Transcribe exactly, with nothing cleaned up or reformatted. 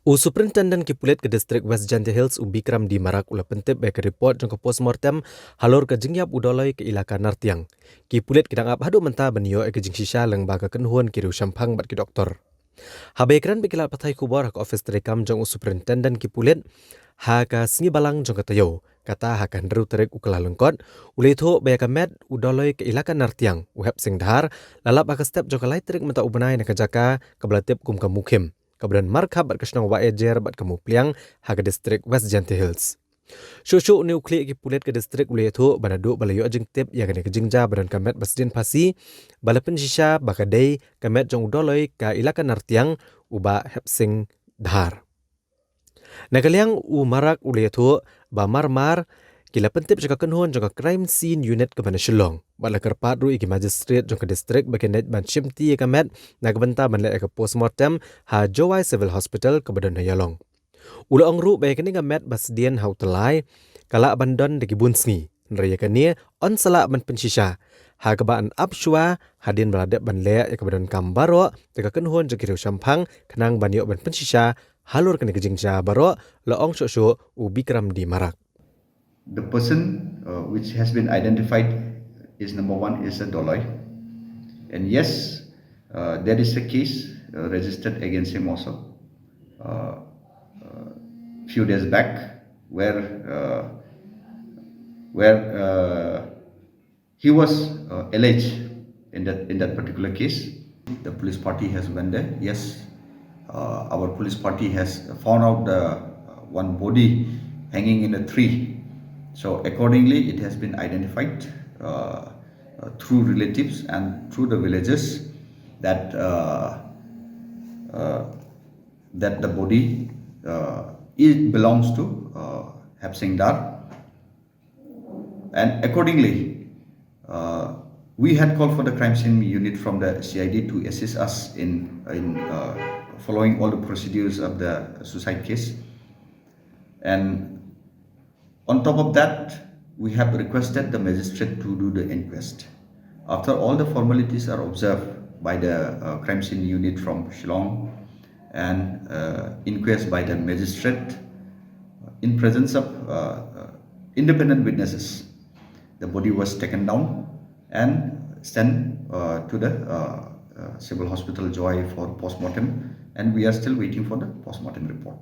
U Superintendent ki pulit ka District West Jaintia Hills, u Bikram D Marak, u la pyntip ba ka report jong ka postmortem halor ka jingïap u Doloi ka Elaka Nartiang, ki pulit ki dang ap haduh mynta ban ïoh ïa ka jingshisha lyngba ka kynhun ki riewshemphang bad ki doktor. Haba ïakren bad ki lad pathai khubor ha ka office treikam jong u Superintendent ki pulit ha ka sngi Balang jong ka taïew, kata ha ka hynriew tarik u Kyllalyngkot, u la ïathuh ba ïa ka met u Doloi ka Elaka Nartiang, u Hepsing Dhar, la lap ha ka step jong ka lai tarik mynta u bnai na ka jaka kaba la tip kum ka Mukhim, kaba don markhap bad ka shnong Wahiajer bad ka Mupliang ha ka District West Jaintia Hills. Shuh shuh une u khlieh ki pulit ka district u la ïathuh ba naduh ba la ïoh jingtip ïa kane ka jingjia ba don ka met ba sdien phasi ba la pynshisha ba ka dei ka met jong u Doloi ka Elaka Nartiang, u Bah Hepsing Dhar. Na ka liang u Marak u la ïathuh ba mar mar ki la pyntip sha ka kynhun jong ka Crime Scene Unit kaba na Shillong bad la kyrpad ruh ïa ki magistrate jong ka district ba kin leit ban shimti ïa ka met na ka bynta ban leh ïa ka postmortem ha Jowai Civil Hospital kaba don ha Ïalong. U la ong ruh ba ïa kane ka met ba sdien ha u tyllai ka lah ban don da ki bun sngi, hynrei ïa kane yn sa lah ban pynshisha ha kaba yn ap shuwa hadien ba la dep ban leh ïa kaba donkam baroh da ka kynhun jong ki riewshemphang khnang ban ïoh ban pynshisha halor kane ka jingjia baroh, la ong shuh shuh u Bikram D Marak. The person uh, which has been identified is number one is a Doloi. And yes, uh, there is a case uh, registered against him also. Uh, uh, few days back, where uh, where uh, he was uh, alleged in that in that particular case. The police party has went there. Yes, uh, our police party has found out the uh, one body hanging in a tree. So accordingly, it has been identified uh, uh, through relatives and through the villages that uh, uh, that the body uh, it belongs to uh, Hepsing Dar. And accordingly, uh, we had called for the crime scene unit from the C I D to assist us in, in uh, following all the procedures of the suicide case. And on top of that, we have requested the magistrate to do the inquest. After all the formalities are observed by the uh, crime scene unit from Shillong and uh, inquest by the magistrate, in presence of uh, uh, independent witnesses, the body was taken down and sent uh, to the uh, uh, civil hospital Jowai for postmortem, and we are still waiting for the postmortem report.